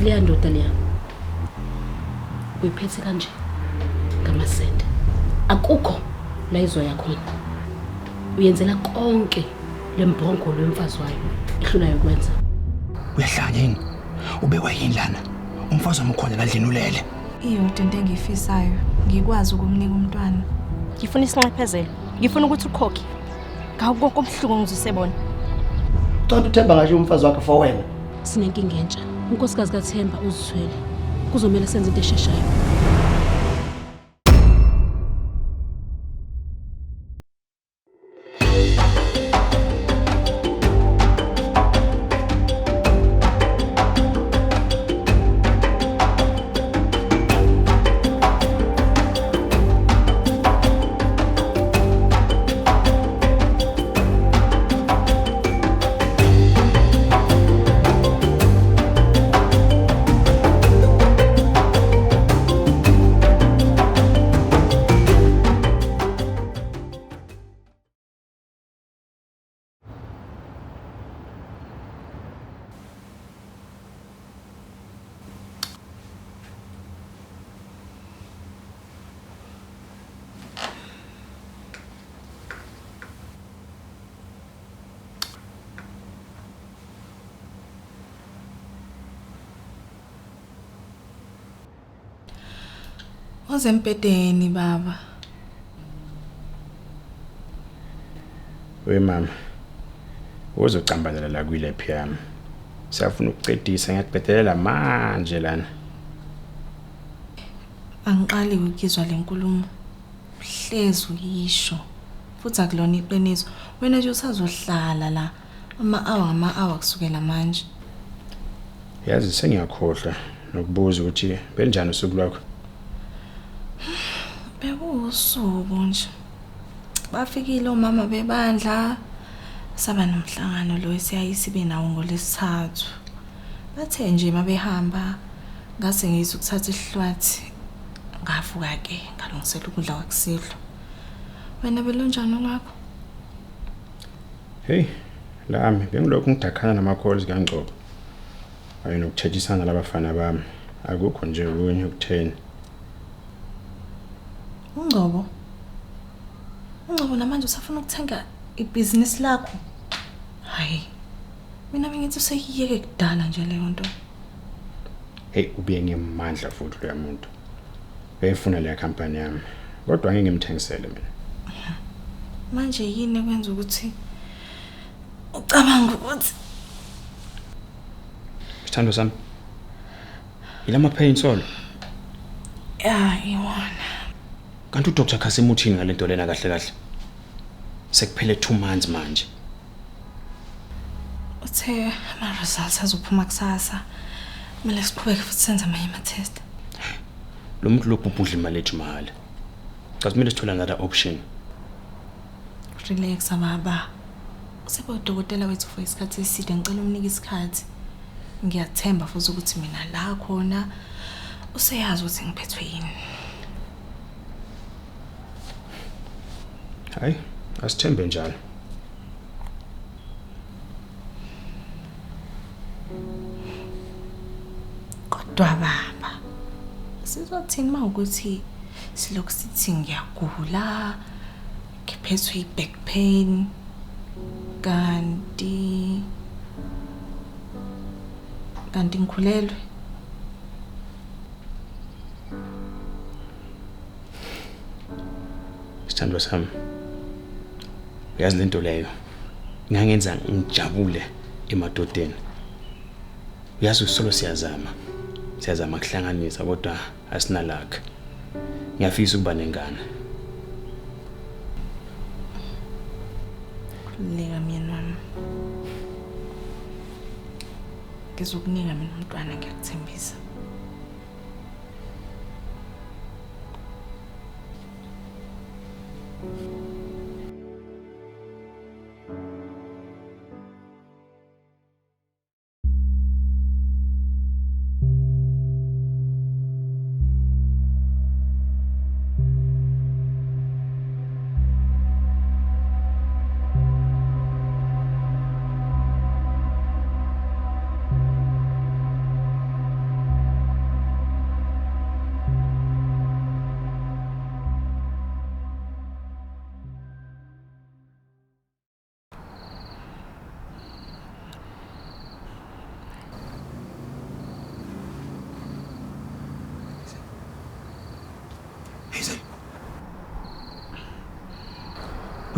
Leya ndoda leya uyiphethe kanje ngamasende, akukho la izoya khona. Uyenzela konke lembhongolo yomfazi wayo ehlulayo ukwenza. Uyahlanya yini? Ubekwa yini lana? Umfazi wami ukhona la ndlini ulele. Iyodwa into engiyifisayo, ngikwazi ukumnika umntwana. Ngifuna isinxephezelo. Ngifuna ukuthi ukhokhe ngawo konke ubuhlungu engizwisebona. Kanti uThemba ngasho umfazi wakhe for wena. Sinenkinga entsha. Unkosikazi kaThemba uzithwele. Kuzomele senze into esheshayo. Woza embhedeni baba. We mama. Uzocambalala la kwilephi yami. Siyafuna ukucedisa, ngiyakuqedelela manje lana. Angiqali ukuyizwa le nkulumo. Uhlezi uyisho. Futhi akulona iqiniso. Wena nje usazohlala la ama-hour ngama-hour kusukela manje. Yazi sengiyakhohlwa nokubuza ukuthi benjani usuku lwakho. Bekuwusuku nje. Bafikile omama bebandla, saba nomhlangano lo esiyaye sibe nawo ngoLwesithathu. Bathe nje mabehamba ngase ngizwa ukuthatha isihlwathi, ngavuka-ke ngalungisela ukudla kwakusihlwa. Wena belunjani olwakho? Hey, lami bengilokhu ngidakhana nama-calls kaNgcobo. Kanye nokuthethisana labafana bami. Akukho nje okunye okutheni. UNgcobo? UNgcobo namanje usafuna ukuthenga ibhizinisi lakho? Hayi. Mina bengithi useyiyeke kudala nje leyo nto. Hey, ubuye ngemandla futhi loya muntu. Uyayifuna leya company yami. Kodwa ngeke ngimthengisele mina. Manje yini ekwenza ukuthi ucabanga ukuthi Sithando sami. Yilama pain solo. Ya, iwona. Kanti uDr Kasim uthini ngalento lena kahle kahle? Sekuphele 2 months manje. Uthe ama results azophuma kusasa. Kumele siqhubeke futhi senze amanye ama test. Lo muntu lo bhubhudla imali ethu mahhala. Cha, kumele sithole another option. Relax baba. Usebe udokotela wethu for isikhathi eside, ngicela umnike isikhathi. Ngiyathemba futhi ukuthi mina la khona useyazi ukuthi ngiphethwe yini. Hayi, asithembe njalo. Kodwa baba, sizothini uma ukuthi silokhu sithi ngiyagula, ngiphethwe i-back pain, kanti ngikhulelwe? Sithandwa sami, uyazi lento leyo ngangenza ngijabule emadodeni. Uyazi usolo siyazama, siyazama kuhlanganisa kodwa asinalakha. Ngiyafisa ukuba nengane. Khululeka myeni wami. Ngizokunika mina umntwana, ngiyakuthembisa.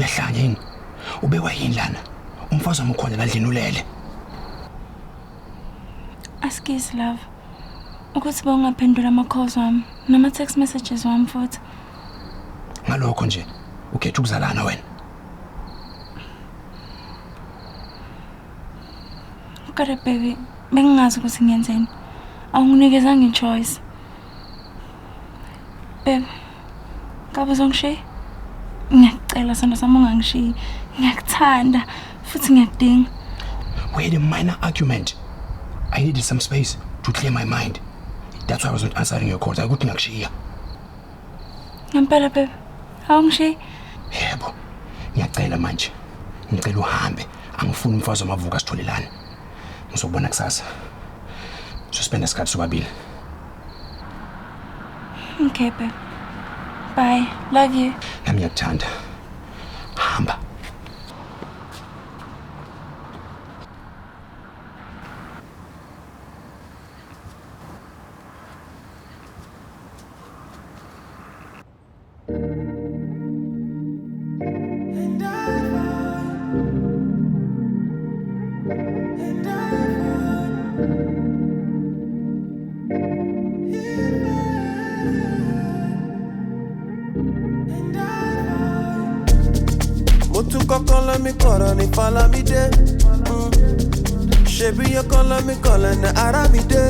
Uyahlanya yini? Ubekwa yini lana? Umfazi wami ukhona la endlini ulele. Askies love. Ukuthi bawungaphendula ama calls wami nama text messages wami futhi. Ngalokho nje ukhetha ukuzalana wena. Kodwa baby, bengingazi ukuthi ngiyenzeni. Awunginikezanga i-choice. Babe, ngabe uzongishiya? Ngiyakucela sando sami ungangishiyi. Ngiyakuthanda futhi ngiyakudinga. We had a minor argument. I needed some space to clear my mind. That's why I was not answering your calls. Akuthi ngiyakushiya. Ngempela babe, awungishiyi? Yebo. Ngiyacela manje. Ngicela uhambe. Angifuni umfazi wamavuka sitholelane. Ngizokubona kusasa. Sospenda isikhathi sobabili. Okay babe. Bye. Love you. Nami ngiyakuthanda. Hamba. Mo tún kọ́kọ́ lọ́mí kọ̀rọ̀ ní Fọlámídé. Ṣebí ọkọ lọ́mí kọ̀lẹ̀ ní Arámidé.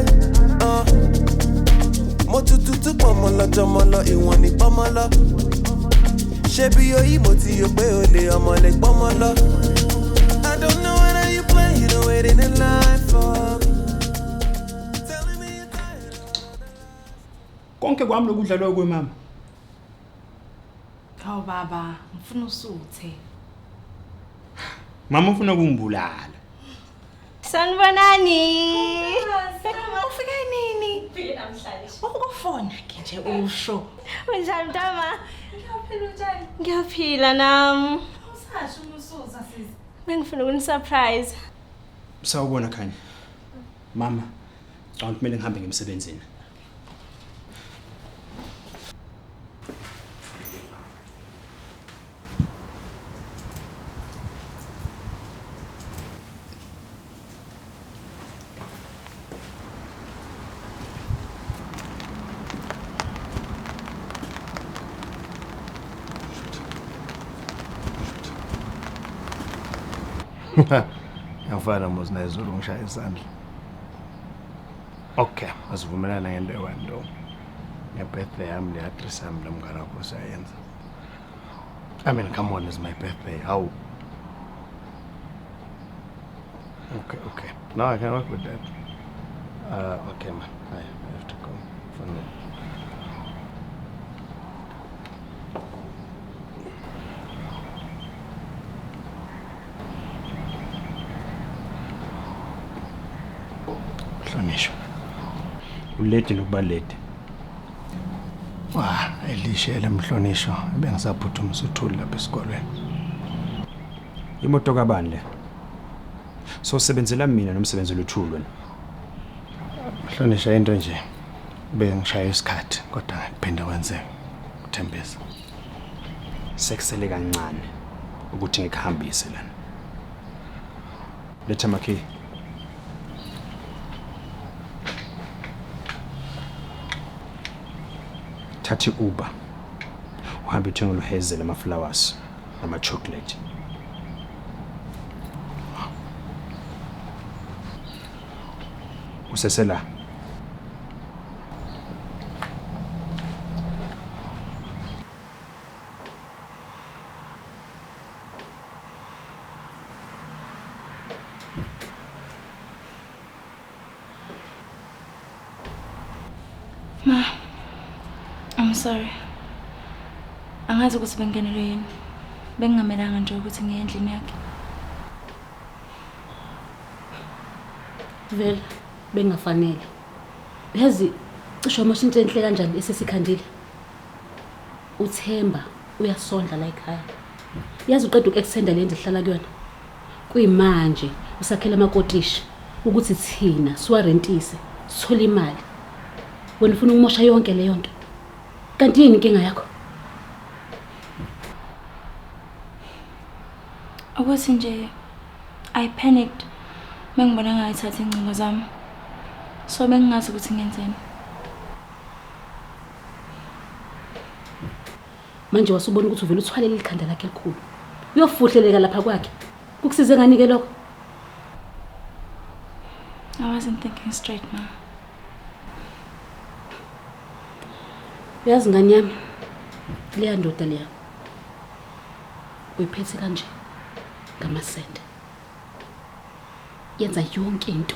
Mo tutù tún pọ̀ mọ́ lọ jọmọ lọ ìwọ̀n ní pọ́nmọ́ lọ. Ṣebí oyí mo ti yọ pé olè ọmọ lè pọ́nmọ́ lọ. I don't know whether you play, you know waiting in line for me. Telling me you're tired of all the Konke kwami lokudla lokho mama. Hawu baba, ngifuna usuthe. Mama ufuna ukungibulala. Sanibonani. Ufike nini? Ukufona ke nje usho. Unjani mntama? Ngiyaphila unjani? Ngiyaphila nami. Usasho umusuza sisi. Bengifuna ukunisurprise. Sawubona Khanya. Mama, ngicabanga kumele ngihambe ngemsebenzini. Ngiyafana mos nayizolo ngishaya isandla. Okay, asivumelane ngento eyi-one though. Nge-birthday yami le-address yami nomngane wakho siyayenza. I mean, come on, it's my birthday. How? Okay, okay. Now I can work with that. Okay, man. I have to go for now. Mhlonishwa. Uledi nokuba late. Wah, elishe lemhlonishwa bengisaphuthumisa uthuli lapha esikolweni. Imoto kabani le? So sebenzela mina nomsebenzi luthuli wena. Mhlonishwa into nje bengishaya isikhathi kodwa ngikuphinde kwenzeka. Kuthembisa. Sekusele kancane ukuthi ngikuhambise lana. Letha makey. Thatha i-Uber. Uhambe uthenga uluhezele ama-flowers nama-chocolate. Usesela. Ma, I'm sorry. Angazi ukuthi bengingenelwe yini. Bengingamelanga nje ukuthi ngiye endlini yakhe. Vele bengafanele. Yazi cishe wamosha into enhle kanjani esesikhandile. Uthemba uyasondla la ekhaya. Yazi uqeda uku-extenda le ndlu ehlala kuyona. Kuyimanje usakhela amakotishi ukuthi thina siwarentise sithole imali. Wena ufuna ukumosha yonke leyo nto. Kanti yini inkinga yakho? Ukuthi nje I panicked mengibona ngayithatha ingcingo zami. So bengingazi ukuthi ngenzeni. Manje wasubona ukuthi uvela uthwalele ikhanda lakhe elikhulu. Uyofuhleleka lapha kwakhe. Kukusize ngani ke lokho? I wasn't thinking straight ma. Uyazi ngani yami? Leya ndoda leya. Uyiphethe kanje ngamasende. Yenza yonke into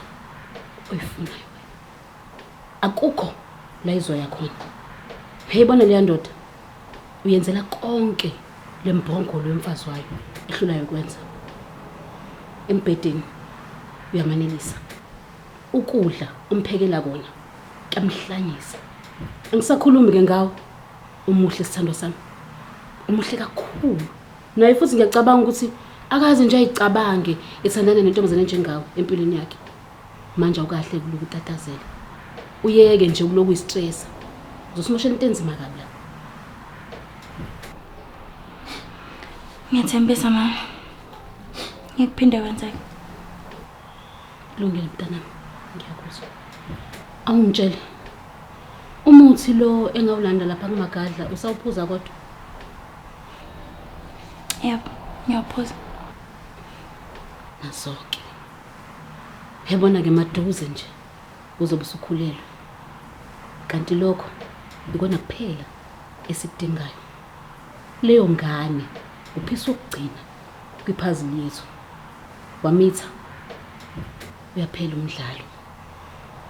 oyifunayo wena. Akukho la izoya khona. Uyayibona leya ndoda? Uyenzela konke lembhongolo yomfazi wayo ehlulayo ukwenza. Embhedeni uyamanelisa. Ukudla umphekela kona kuyamhlanyisa. Angisakhulumi ke ngawo. Umuhle sithandwa sami. Umuhle kakhulu. Naye futhi ngiyacabanga ukuthi akaze nje ayicabange ethandana nentombazane enjengawe empilweni yakhe. Manje awukahle kuloku utatazela. Uyeke nje kuloku uyistressa. Uzosimoshela into enzima kabi la. Ngiyathembisa mama. Ngikuphinde kwenzeke. Kulungile mntanami, ngiyakuzwa. Awungitshele. Umuthi lo engawulanda lapha kumagadla usawuphuza kodwa? Yebo, ngiyawuphuza. Nazo-ke. Yabona ke maduze nje uzobe usukhulelwe. Kanti lokho ikona kuphela esikudingayo. Leyo ngane uphisa ukugcina kwiphazili yethu. Wamitha. Uyaphela umdlalo.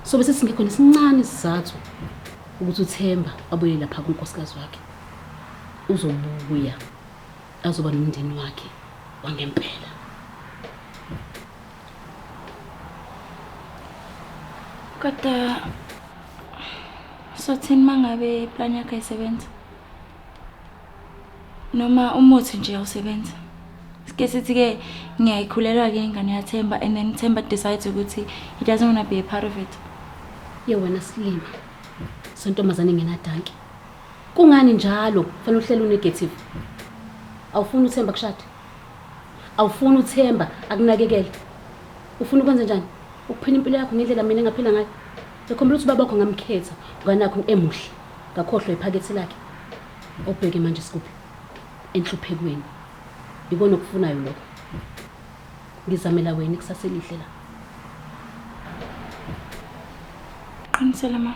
So bese singekho nesincane isizathu ukuthi uThemba abuye lapha kunkosikazi wakhe. Uzobuya azoba nomndeni wakhe wangempela. Kodwa sothini mangabe iplan yakhe ayisebenza? Noma umuthi nje awusebenzi. Sike sithi ke ngiyayikhulelwa ke ingane yaThemba and then Themba decides ukuthi he doesn't want to be a part of it. Ye wena silima. Sentombazane engenadanki. Kungani njalo kufanele uhlele unegative? Awufuni uThemba kushade. Awufuni uThemba akunakekele. Ufuna ukwenza njani? Ukuphila impilo yakho ngendlela mina engaphila ngayo. Ngikhumbula ukuthi ubaba wakho ngamkhetha nganakho emuhle. Ngakhohlwa iphakethe lakhe. Obheke manje sikuphi? Enhluphekweni. Ikona okufunayo lokho. Ngizamela wena ikusasa elihle la. Qinisele ma.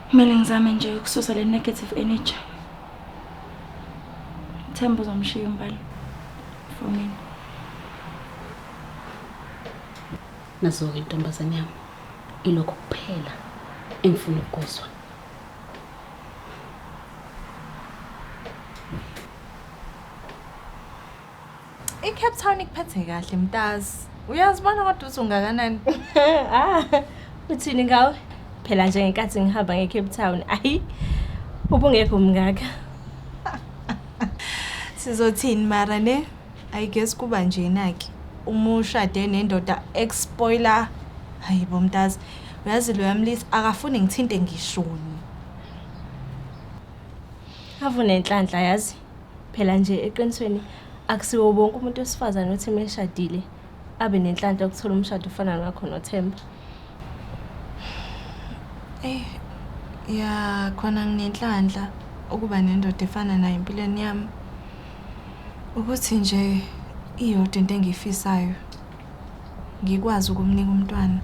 Kumele ngizame nje ukususa le negative energy. Themba uzomshiya uMbali. For mina. Nazo-ke intombazane yami. Ilokho kuphela engifuna ukukuzwa. I-Cape Town ikuphethe kahle mntazi. Uyazibona kodwa ukuthi ungakanani? Ah, uthini ngawe? Phela nje ngenkathi ngihamba ngeCape Town, ayi ubungekho mngaka. Sizothini mara ne? I guess kuba njena ke. Uma ushade nendoda ex-spoiler. Hayibo mntazi. Uyazi lo yamlisa akafuni ngithinte ngishoni. Avune enhlanhla yazi. Phela nje eqinisweni akusiwo wonke umuntu wesifazane othi meshadile abe nenhlanhla yokuthola umshado ofana nowakho noThemba. Eh ya khona nginenhlanhla ukuba nendoda efana nayo empilweni yami. Ukuthi nje iyodwa into engiyifisayo. Ngikwazi ukumnika umntwana.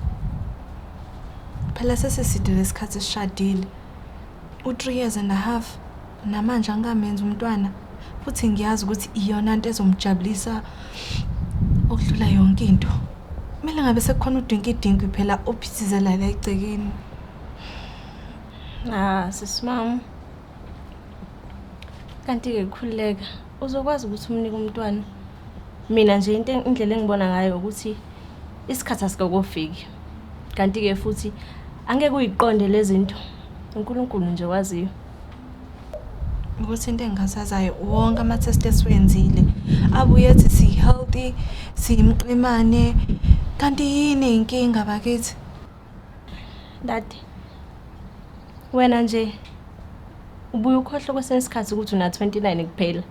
Phela sesiside lesikhathi sishadile. U3 years and a half namanje angikamenzi umntwana. Futhi ngiyazi ukuthi iyona into ezomjabulisa okudlula yonke into. Kumele ngabe sekukhona udinki dinki phela ophithizela la egcekeni. Ah, sisimam. Kanti ke khululeka, uzokwazi ukuthi umnike umntwana. Mina nje into indlela engibona ngayo ukuthi isikhathi asikakofiki. Kanti ke futhi angeke uyiqonde lezi zinto. uNkulunkulu nje waziyo. Ukuthi into engikhathazayo wonke ama-test esiwenzile abuye ethi si-healthy, siyimqemane. Kanti yini inkinga bakithi? Dade. Wena nje ubuye ukhohlwe kwesinye isikhathi ukuthi una 29 kuphela.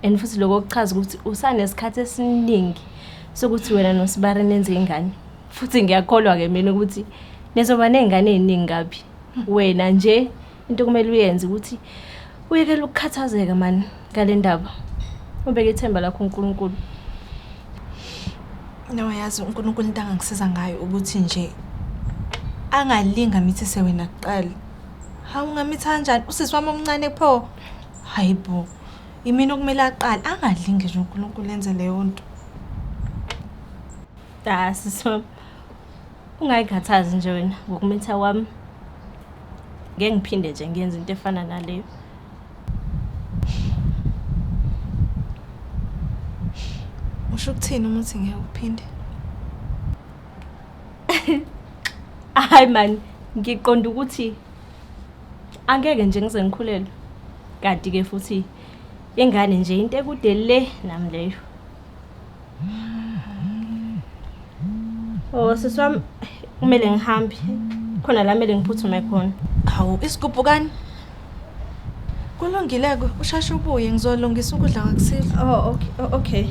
And futhi lokho kuchaza ukuthi usanesikhathi esiningi sokuthi wena noSibari nenze ingane. Futhi ngiyakholwa-ke mina ukuthi nizoba ney'ngane ey'ningi kabi. Wena nje into okumele uyenze ukuthi uyekele ukukhathazeka mani ngale ndaba. Ubeke ithemba lakho uNkulunkulu. No, yazi uNkulunkulu into angangisiza ngayo ukuthi nje angalinga mithise wena kuqala. Hawu, ungamitha kanjani? Usisi wami omncane pho. Hayi bo. Imina okumele aqale, angalingi nje uNkulunkulu enze leyo nto. Ah, sisi wami. Ungayikhathazi nje wena ngokumitha kwami. Ngeke ngiphinde nje ngiyenze into efana naleyo. Usho ukuthini uma uthi ngeke uphinde? Hayi man, ngiqonda ukuthi angeke nje ngize ngikhulelwe. Kanti-ke futhi ingane nje into ekude le nami leyo. Oh, sisi wami, kumele ngihambe. Khona la kumele ngiphuthume khona. Hawu, isigubhu kani? Kulungile-ke, usheshe ubuye, ngizolungisa ukudla kwakusihlwa. Oh, okay. Oh, okay.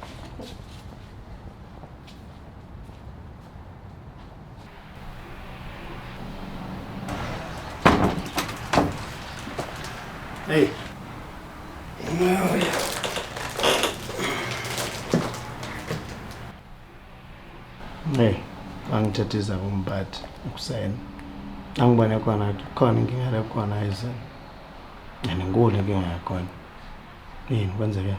Hey. Hey, angithethisa kumphathi ekuseni. Angibone khona ukuthi khona inkinga la khona ayizeni. And inkulu inkinga yakhona. Yini kwenzeke?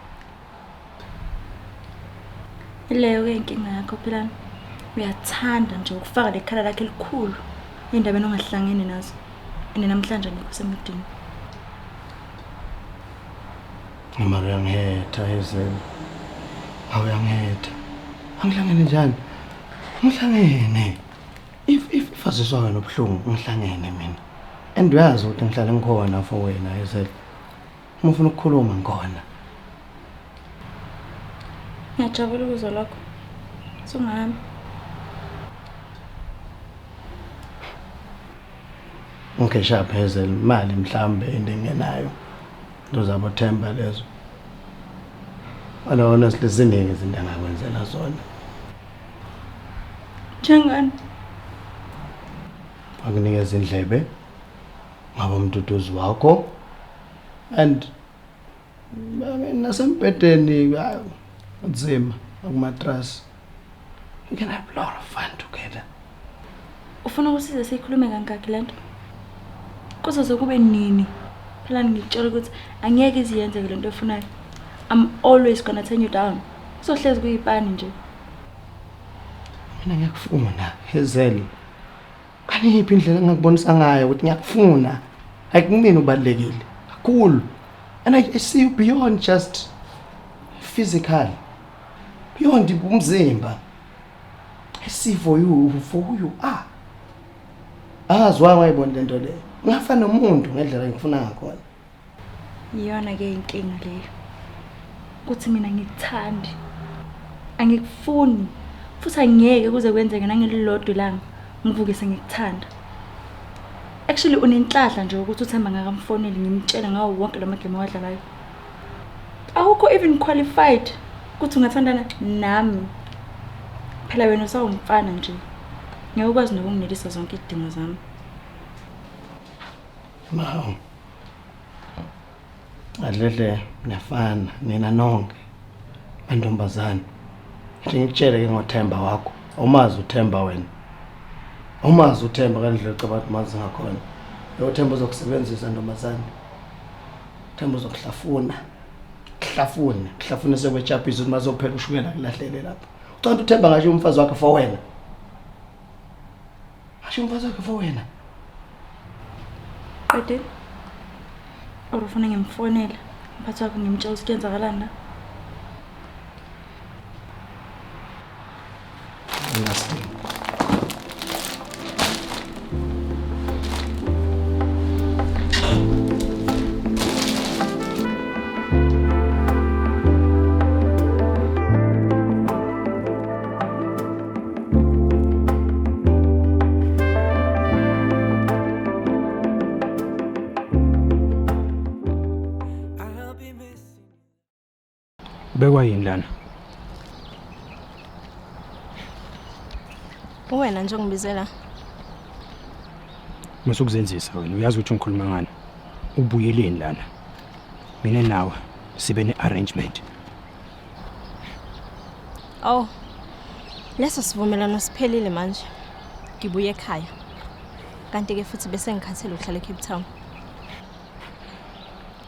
Leyo-ke inkinga yakho phela, uyathanda nje ukufaka lekhala lakhe elikhulu ey'ndabeni ongahlangene nazo. And namhlanje angikho semudini. Mara uyangihetha Hazel. Hawu, uyangihetha. Angihlangene njani? Ngihlangene. If azizwa wena ubuhlungu, ngihlangene mina. And uyazi ukuthi ngihlale ngikhona for wena Hazel. Uma ufuna ukukhuluma ngikhona. Ngiyajabula ukuzwa lokho. Sungahamba. Okay, sharp Hazel, imali mhlambe into engenayo. Into zabo Themba lezo. Wala honestly ziningi izinto engakwenzela zona. Njengani? Akunikeza indlebe, ngaba umduduzi wakho. And I mean nasembhedeni nzima akumatras. We can have a lot of fun together. Ufuna ukusiza sikhulume kangaki lento? Kuzoze kube nini? Phela ngikutshela ukuthi angeke iziyenzeke lento ofunayo. I'm always gonna turn you down. Kuzohlezi kuyipani nje. Mina ngiyakufuna Hazel. Kaniphi indlela engakubonisa ngayo ukuthi ngiyakufuna? Like kumina ubalulekile kakhulu. And I see you beyond just physical. Beyond umzimba. I see for you for who you are. Angazwa wayibona lento leyo. Ngingafana nomuntu ngendlela engifuna ngakhona. Iyona ke inkinga leyo. Kuthi mina ngikuthandi. Angikufuni. Futhi angeke kuze kwenzeke nangelilodwa ilanga ngivuke sengikuthanda. Actually unenhlanhla nje ukuthi uThemba ngakamfoneli ngimtshele ngawo wonke la magame owadlalayo. Awukho even qualified ukuthi ungathandana nami. Phela wena usawumfana nje. Ngeke ukwazi nokunginelisa zonke izidingo zami. Mawu. Adledle niyafana nina nonke. Mantombazane. Nje ngikutshele ke ngoThemba wakho. Awumazi uThemba wena. Awumazi uThemba ngale ucabanga ukuthi mazi ngakhona. Lo Themba uzokusebenzisa ntombazane. Themba uzokuhlafuna. Kuhlafune, kuhlafune sekwechapisa ukuthi mazophela ushukela kulahlele lapho. Ucabanga uThemba ngasho umfazi wakhe for wena. Ngasho umfazi wakhe for wena. Qedile. Or ufuna ngimfonele umphathi wakho ngimtshela ukuthi kuyenzakalani la? Last thing. Ubekwa yini lana? Uwena nje ongibizela. Musukuzenzisa wena, uyazi ukuthi ngikhuluma ngani. Ubuyeleni lana. Mina nawe sibe ne-arrangement. Oh. Leso sivumelwano siphelile manje. Ngibuye ekhaya. Kanti ke futhi bese ngikhathele ukuhlala eCape Town.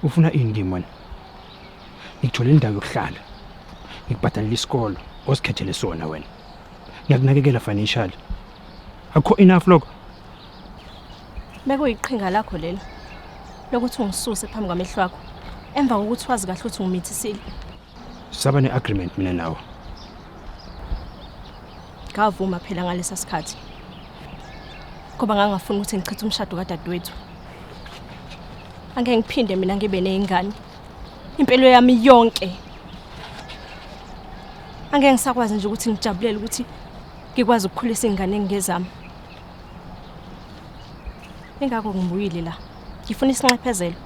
Ufuna ini kimi wena? Ngikutholela indawo yokuhlala. Ngikubhadalela isikolo osikhethele sona wena. Ngiyakunakekela financially. Akukho enough lokho. Bekuyiqhinga lakho lelo lokuthi ungisuse phambi kwamehlo akho emva kokuthi wazi kahle ukuthi ngimithisile. Saba ne-agreement mina nawe. Ngavuma phela ngalesa sikhathi. Ngoba ngangafuni ukuthi ngichithe umshado kadadewethu. Angeke ngiphinde mina ngibe nezingane. Impilo yami yonke. Angeke ngisakwazi nje ukuthi ngijabulele ukuthi ngikwazi ukukhulisa ingane engezami. Ingakho ngibuyile la. Ngifuna isinxephezelo.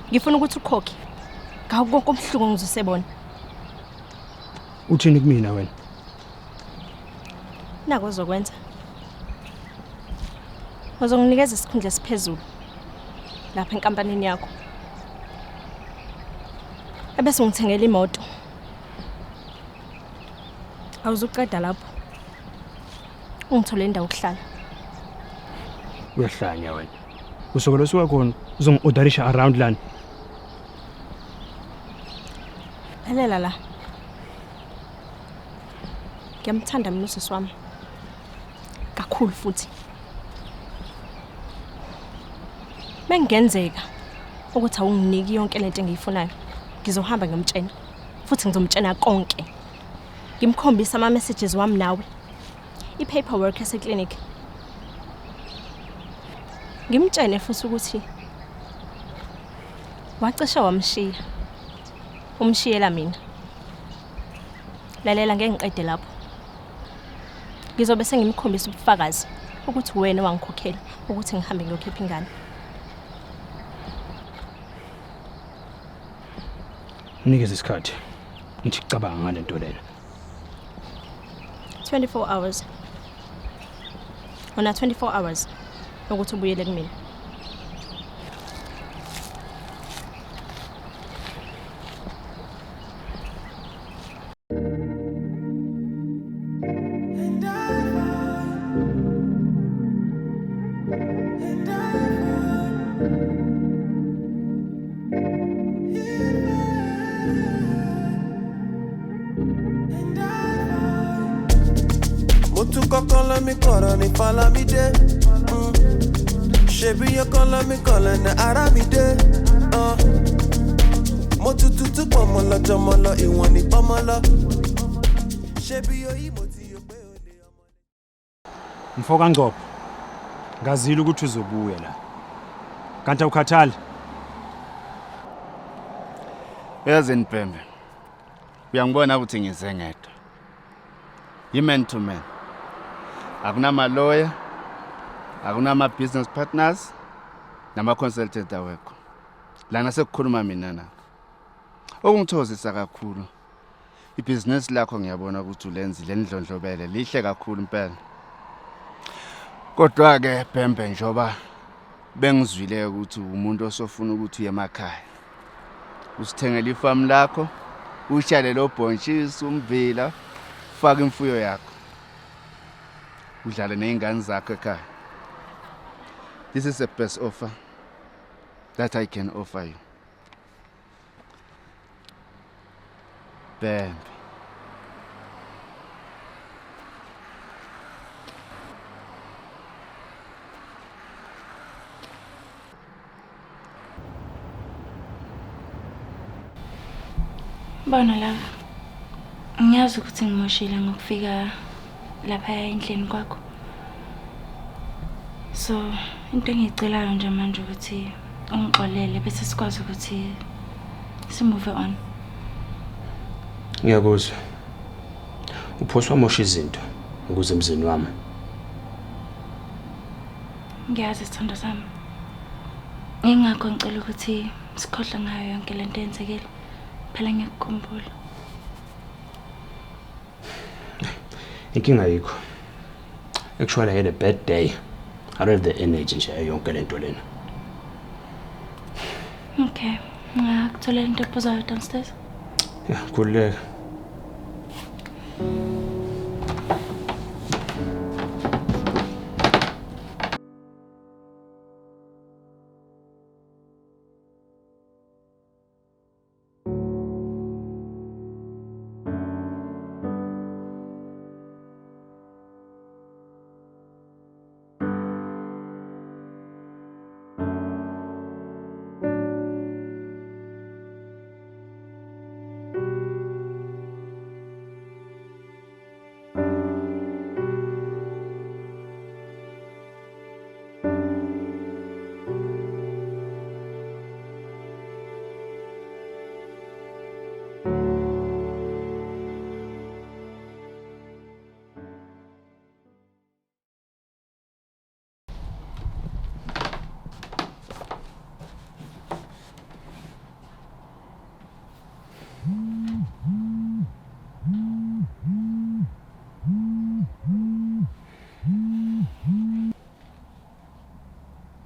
Ngifuna ukuthi ukhokhe. Ngawo konke ubuhlungu engizosebona. Uthini kumina wena? Nako ozokwenza. Uzonginikeza isikhundla esiphezulu lapha enkampanini yakho. Ebese ungithengela imoto. Awuzuqeda lapho. Ungithole indawo yokuhlala. Uyahlanya wena. Usuke losuka khona uzongi-orderisha around lana. Phelela la. Ngiyamthanda mina usisi wami. Kakhulu futhi. Mengenzeka ukuthi awunginiki yonke lento engiyifunayo. Ngizohamba ngiyomtshena. Futhi ngizomtshena konke. Ngimkhombisa ama messages wami nawe. I-paperwork yase-clinic. Ngimtshene futhi ukuthi wacishe wamshiya. Umshiyela mina. Lalela ngeke ngiqede lapho. Ngizobe sengimkhombisa ubufakazi ukuthi wena wangikhokhela ukuthi ngihambe ngiyokhipha ingane. Nikeze isikhathi. Ngithi kucabanga ngalento lena. 24 hours. Una 24 hours ukuthi ubuyele kumina. Mo tún kọ́kọ́ lọ́mí kọ̀rọ̀ ní Falamide. Ṣebí yọkọ́ lọ́mí kọ̀lẹ̀ ní Aramide. Mo tutù tún pọ̀ mọ́ lọ jọmọ lọ ìwọ̀n ní pọ́mọ́ lọ. Ṣebí oyí mo ti yọ pé olè ọmọ. Mfo kaNgcobo, ngazile ukuthi uzobuya la. Kanti awukhathali? Yazini Bhembe. Uyangibona ukuthi ngize ngedwa. Yi-man to man. Akunama-lawyer, akunama-business partners, nama-consultant awekho. Lana sekukhuluma mina na. Okungithokozisa kakhulu, ibhizinisi lakho ngiyabona ukuthi ulenzile nidlondlobele, lihle kakhulu impela. Kodwa-ke Bhembe, njengoba bengizwile ukuthi umuntu osofuna ukuthi uye emakhaya, usithengele ifamu lakho, utshale lo bhontshisi, ummbila, ufake imfuyo yakho, udlale ney'ngane zakho ekhaya. This is the best offer that I can offer you. Bhembe. Bona love. Ngiyazi ukuthi ngimoshile ngokufika lapha endlini kwakho. So into engiyicelayo nje manje ukuthi ungixolele bese sikwazi ukuthi si-move on. Ngiyakuzwa. Uphoswa wamosha izinto ukuze emzini wami. Ngiyazi sithandwa sami. Ingakho ngicela ukuthi sikhohlwe ngayo yonke lento eyenzekile. Phela ngiyakukhumbula. Inkinga ayikho. Actually I had a bad day. I don't have the energy nje yonke lento lena. Okay. Ngakutholela into ephuzayo downstairs. Yeah, khululeka.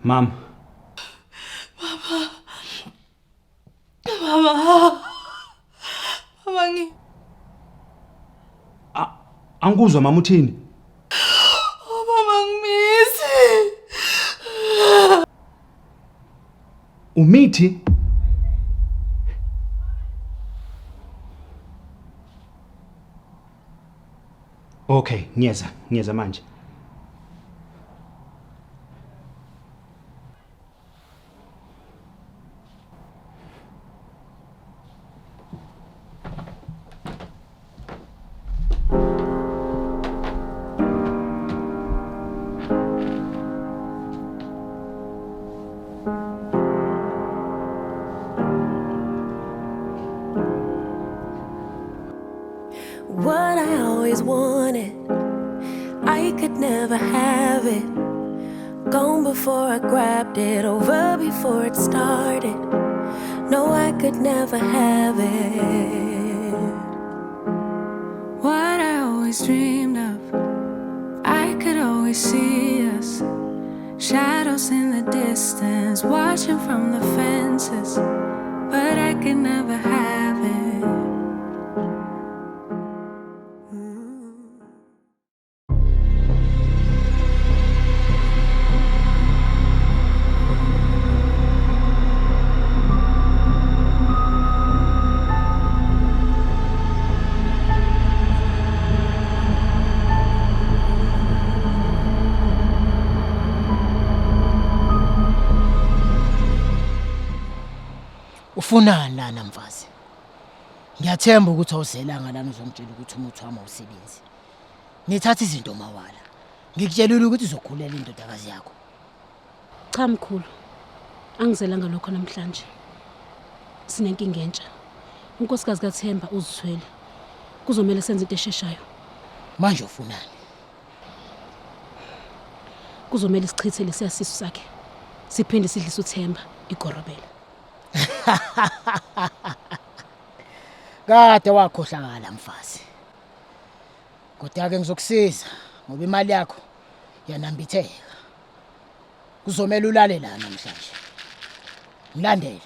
Mom. Baba. Baba. Baba ngi Angikuzwa mama uthini? Oh baba ngimithi. Umithi? Okay, ngiyeza, ngiyeza manje. What I always wanted, I could never have it. Gone before I grabbed it, over before it started. No, I could never have it. What I always dreamed of, I could always see us. Shadows in the distance, watching from the fences. But I could never have it. Ufunani lana mfazi? Ngiyathemba ukuthi awuzelanga lana uzongitshela ukuthi umuthi wami awusebenzi. Nithatha izinto mawala. Ngikutshelile ukuthi uzokhulela indodakazi yakho. Cha mkhulu. Angizelanga lokho namhlanje. Sinenkinga entsha. Unkosikazi kaThemba uzithwele. Kuzomela senze into esheshayo. Manje ufunani? Kuzomela sichithe lesiya sisu sakhe. Siphinde sidlise uThemba igorobela. Kade wakhohlakala mfazi. Kodwa ke ngizokusiza ngoba imali yakho yanambitheka. Kuzomela ulale la namhlanje. Ngilandele.